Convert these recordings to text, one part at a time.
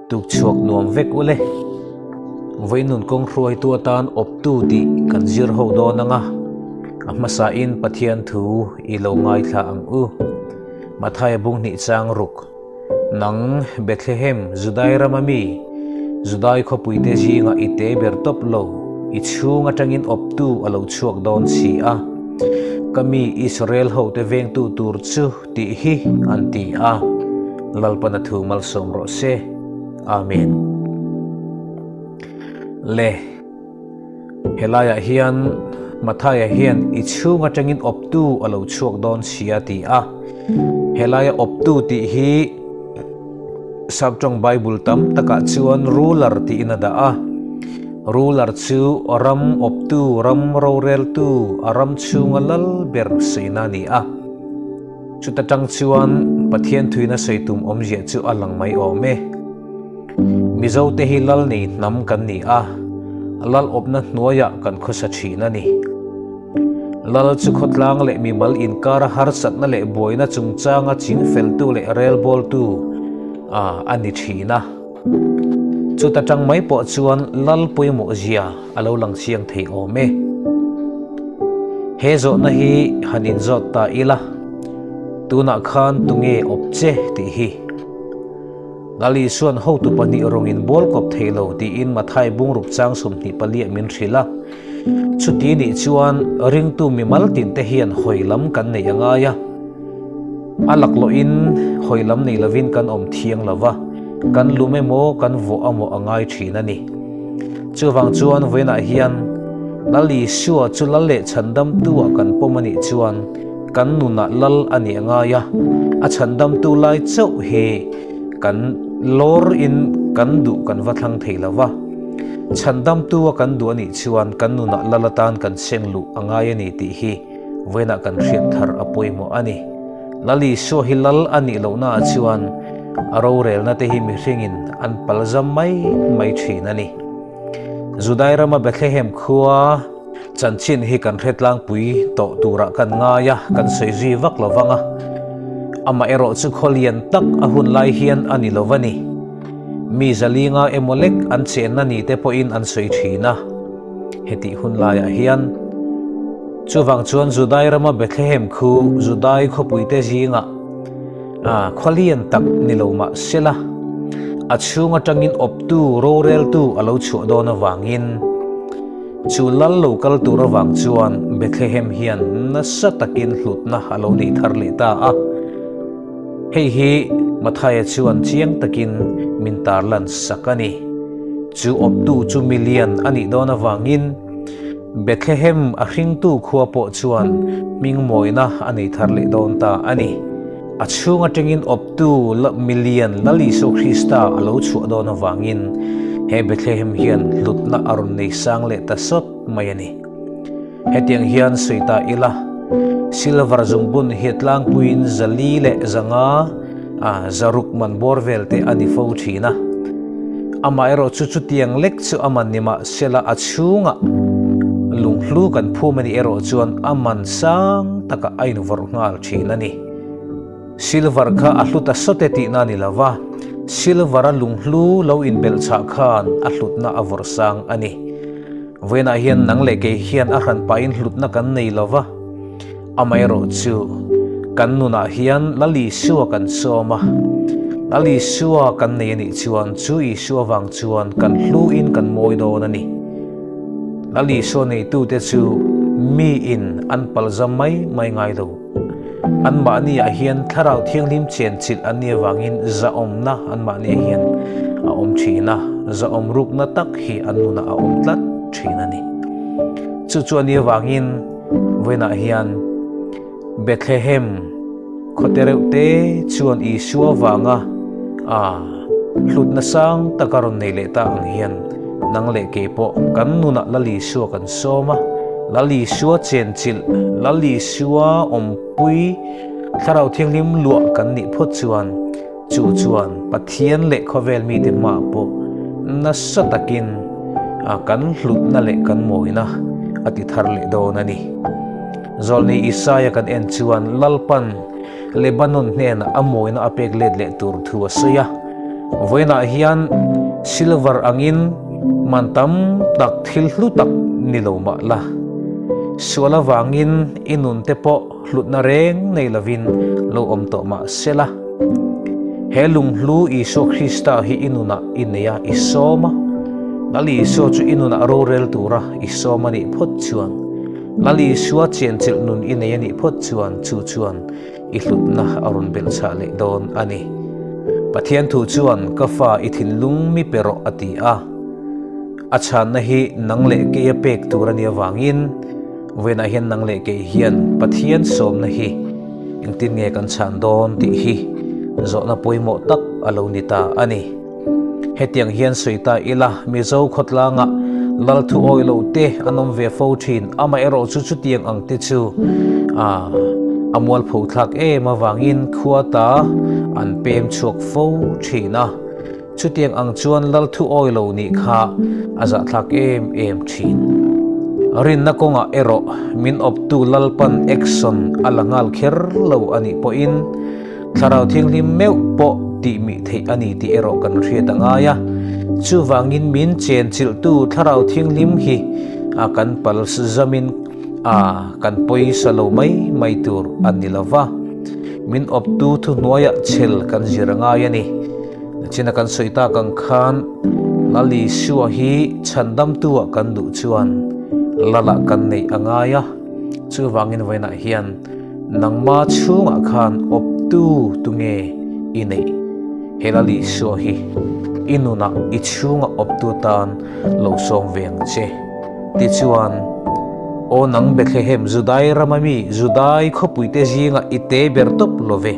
Tuk chhuak nuam vek u le. Vawiin nun kawng hruaitu atan awptu tih kan zir ho dawn ang a, a hmasain Pathian thu i lo ngaithla ang u. Mathaia bung hnih chang ruk, Nang Bethlehem, Judai rama mi, Judai khawpuite zingah i te ber tawp lo, i chhung atangin awptu a lo chhuak dawn si a. Ka mi Israel hote vengtu tur chu tih hi an ti a, Lalpana thu malsawm rawh se. Amen. Le, helaiah hian Mathaia hian i chhung atangin awptu a lo chhuak dawn si a ti a. Helaia awptu tih hi Saptawng Bible tam takah chuan ruler tiin a dah a. Ruler chu ram awptu, ram roreltu, a ram chhunga lal ber saina a ni a. Chuta tang chuan Pathian thuina sawi tum awmzia chu a lang mai awm e. Mizote hi lal nei hnam kan ni a, lal awpna hnuaiah kan khawsa thin a ni. Lal chu khawtlang leh mimal inkara harsatna leh buaina chungchanga chingfeltu leh relbawltu a ni thin a. Chuta tang mai pawh chuan lal pawimawh zia a lo lang chiang thei awm e. He zawhna hi han inzawt ta ila, tunah khan tunge awp che tih hi. Lal Isua'n hotu pahnih rawngin bawl kawp thei lo tiin Mathai bungruk chang 24 min hrilh a. Chuti nih chuan ringtu mimal tinte hian hawi lam kan neih a ngai a. A laklawhin hawi lam nei lovin kan awm thiang lo va, kan lum emaw kan vawh amaw a ngai thin a ni. Chuvang chuan vawiinah hian Lal Isua chu Lal leh Chhandamtu-ah kan pawm a nih chuan kan nunah Lal a nih a ngai a, a Chhandamtu lai chauh hi kan lawrin kan duh kan va thlang thei lo va. Chhandamtu-a kan duh a nih chuan kan nunah Lal atan kan seng luh a ngai a ni tih hi vawiinah kan hriat thar a pawimawh a ni. Lal Isua hi Lal a nih lohnaah chuan a rorelna te hi mihringin an palzam mai mai thin a ni. Judai rama Bethlehem khua chanchin hi kan hre tlangpui tawh turah kan ngai a, kan sawi zui vak lo vang a. Amaherawh chu khaw lian tak a hun lai hian a ni lo va ni. Mi zalinga emaw lek an chenna ni te pawhin an sawi thin a. Hetih hun laiah hian chuvang chuan Judai rama Bethlehem khu Judai khawpuite zingah khaw lian tak ni lo mah sela, a chhung atangin awptu, roreltu a lo chhuah dawn avangin chu lal lo kal tur avang chuan Bethlehem hian nasa takin hlutna a lo nei thar leh ta a. Hei hi Mathaia chuan chiang takin min tarlan sak a ni. Chu awptu chu milian a nih dawn avangin Bethlehem a hringtu khua pawh chuan hmingmawina a nei thar leh dawn ta a ni. A chhung atangin awptu milian Lal Isua Krista a lo chhuah dawn avangin he Bethlehem hian hlutna a rawn nei sang leh ta sawt mai a ni. Hetiang hian sawi ta ila, silver zungbun hi tlangpuiin zali leh zanga a zaruk man bawr vel te a ni fo thin a. Amaherawh chu chutiang lek chu a man ni mah sela a chhungah lunghlu kan phum a nih erawh chuan a man sang takah a invawrh nghal thin a ni. Silver kha a hlu ta sawt e tihna a ni lo va, silver a lunghlu lo inbelh chhah khan a hlutna a vawrh sang a ni. Vawiinah hian nang leh kei hian a hran pahin hlutna kan nei lo va, amaherawh chu kan nunah hian Lal Isua kan sawm a, Lal Isua kan nei a nih chuan chu Isua vang chuan kan hluin kan mawi dawn a ni. Lal Isua neitute chu miin an palzam mai mai ngai lo. Anmahniah hian Thlarau Thianghlim chenchilh an nih avangin zahawmna anmahniah hian a awm thin a, zahawm rukna tak hi an nunah a awm tlat thin a ni. Chu chu a nih avangin vawiinah hian Bethlehem khawte reuh te chuan Isua vanga a hlutna sang taka rawn nei leh ta ang hian nang leh kei pawh kan nunah Lal Isua kan sawm a, Lal Isua chenchilh, Lal Isua awmpui, Thlarau Thianghlim luah kan nih phawt chuan chu chuan Pathian leh khawvel mite hmaah pawh nasa takin kan hlutna leh kan mawina a ti thar leh dawn a ni. Zawlni Isaia kan en chuan Lalpan Lebanon hnenah a mawina a pek let leh tur thu a sawi a. Vawiinah hian silver angin man tam tak thil hlu tak ni lo mah la, sual avangin i nun te pawh hlutna reng nei lovin lo awm tawh mah se la. He lunghlu Isua Krista hi i nunah i nei a, i sawm a. Lal Isua chu i nunah rorel tura i sawm a nih phawt chuan, Lal Isua chenchilh nun i nei a nih phawt chuan chu chuan i hlutna a rawn belhchhah leh dawn a ni. Pathian thu chuan ka fa i thinlung mi pe rawh a ti a. A chhanna hi nang leh keia pek tur a nih avangin vawiinah hian nang leh kei hian Pathian sawmna hi engtin nge kan chhan dawn tih hi zawhna pawimawh tak a lo ni ta a ni. Hetiang hian sawi ta ila, Mizo khawtlanga lal thu awih loh te an awm ve fo thin, amaherawh chu chutiang ang te chu a mualpho thlak em avangin khua ta an pem chhuak fo thin a, chutiang ang chuan lal thu awih lo nih kha a zahthlak em em thin. Rinna kawngah erawh min awptu Lalpan action a la nghal kher lo a nih pawhin, Thlarau Thianghlim meuh pawh tih mih theih a ni tih erawh kan hriat a ngai a. Chuvangin min chenchilhtu Thlarau Thianghlim hi a kan pal zamin a kan pawisa lo mai mai tur a ni lo va. Min awptu thuhnuaiah chhel kan zir a ngai a ni. China kan sawi tak ang khan Lal Isua hi chhandamtu-ah kan duh chuan Lalah kan neih a ngai a. Chuvangin vawiinah hian Nangma chhungah khan awptu tunge i neih? He Lal Isua hi i nunah i chhunga awptu tan lo sawm ve ang che. Tichuan, Aw nang Bethlehem, Judai rama mi, Judai khawpuite zingah i te ber tawp lo ve.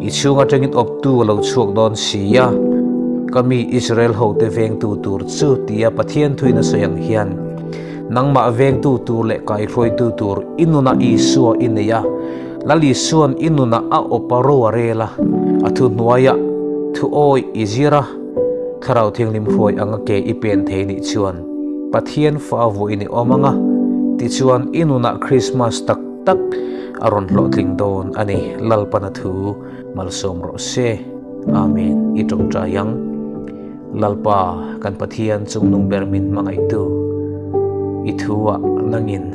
I chhung atangin awptu a lo chhuak dawn si a, ka mi Israel hote vengtu tur chu tia Pathian thuin a sawi ang hian, Nangmah vengtu tur leh kaihruaitu tur i nunah Isua i nei a, Lal Isua'n i nunah a awp a ro a rel a, a thu hnuaiah thu awih i zir a, Thlarau Thianghlim hruai anga ke i pen thei nih chuan Pathian fa vuah i ni awm ang a, tichuan i nunah Krismas tak tak a rawn hlawhtling dawn a ni. Lalpana thu malsawm rawh se. Amen. I tawngtai ang. Lalpa, kan Pathian chungnung ber min hmangaihtu, i thu-ah nangin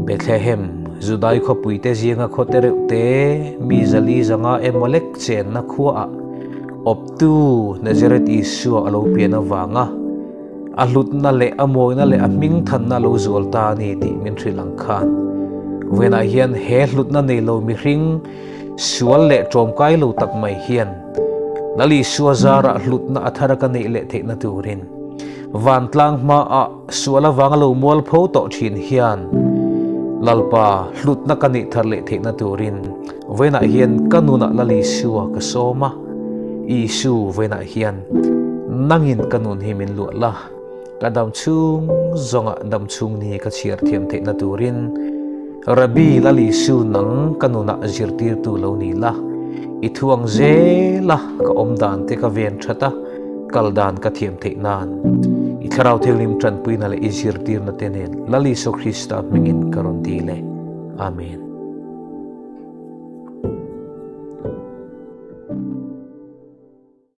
Bethlehem, Judai khawpuite zinga khaw te reuh te, mi zali zanga emaw lek chenna khuaah awptu Nazareth Isua a lo pian avanga a hlutna leh a mawina leh a hmingthanna a lo zual ta a ni tih min hrilh ang khan vawiinah hian he hlutna nei lo mihring Sual leh ṭawmkai lo tak mai hian Lal Isua zarah hlutna a thar a ka neih leh theihna turin vantlang hmaah sual avanga lo mualpho tawh ṭhin hian Lalpa hlutna ka neih thar leh theihna turin vawiinah hian ka nunah Lal Isua ka sawm a, Isu vawiinah hian nangin ka nun hi min luah la, ka dam chhung zawngah dam chhung ni ka chhiar thiam theihna turin Rabbi Lal Isu nang ka nunah zirtirtu lo ni la, i thu ang zela ka awm dan te ka ven that a, kal dan ka thiam theih nan i Thlarau Thianghlim tanpuina leh i zirtirna te nen Lal Isu Krista hmingin ka rawn dil e. Amen.